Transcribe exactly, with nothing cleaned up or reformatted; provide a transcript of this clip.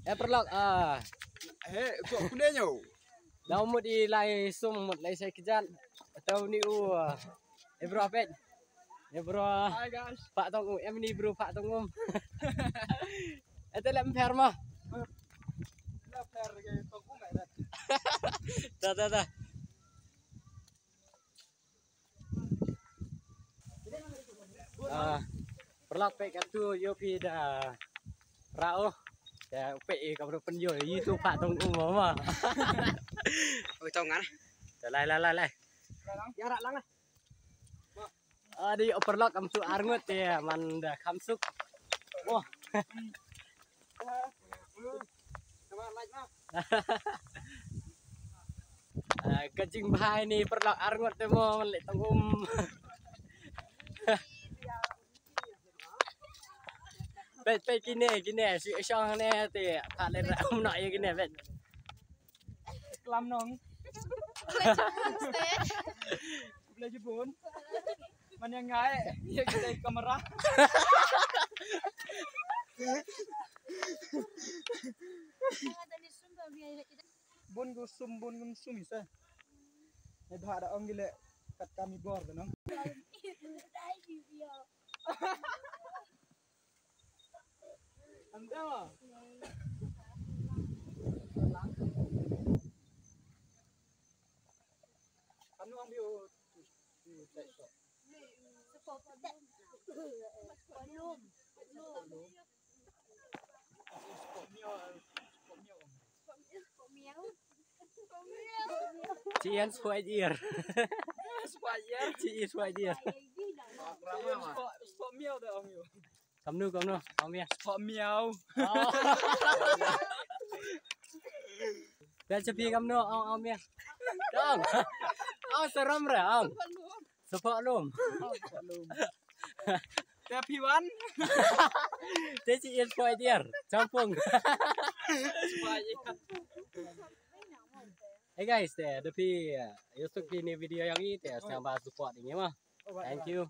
Eh, paralok, ah. He, kok kune nyo. Dah mut i lai sum mut lai sai kejat. Atau ni u, ah, eh, bro, pet. Eh, bro. Hi, guys. Pak Tong U, em ni bro Pak Tong Um. Eh, te lem per ma. Lem per ke Tong Um, eh. Dah, dah, dah. Ah, paralok peit katto ïoh phi da rah oh. Te peit ka bro pynïoh ïa tu Pak Tong Um ma. Oi tong ngan. Te lai lai lai lai. Ïa rah lang. Adi, oh, paralok, kam tu arngut te man da kham suk. Wah. Ah, ka jingbha ïa ni paralok, arngut te mo man leh Tong Um. Peit, peit kine, kine, shu shong ne te, ka leh ra um noh ïa kine, peit. Klam nong. Khublei shibun. Man ïa nga eh, ïa kita kamera. Bun gu sum, bun gu sum ise. Ïa bha da ong gile kat kami bor da nong. Ando. Anu ang bio. Ci Ian spoil dear. Spoil dear. Ci Ian spoil dear. Spoil miau da ong yo. Kamnu, kamnu, ong miau. Spoil miau. Oh. Dah cepi kamnu, ong, ong miau. Dong. Ong seram re, ong. Sepak lum. Te phi wan. Te ci Ian spoil dear. Champung. Spoil dear. Hey guys, te da phi, uh, ïoh suk phi ni video ïa ngi te sngewbha support ïa ngi ma. Thank you.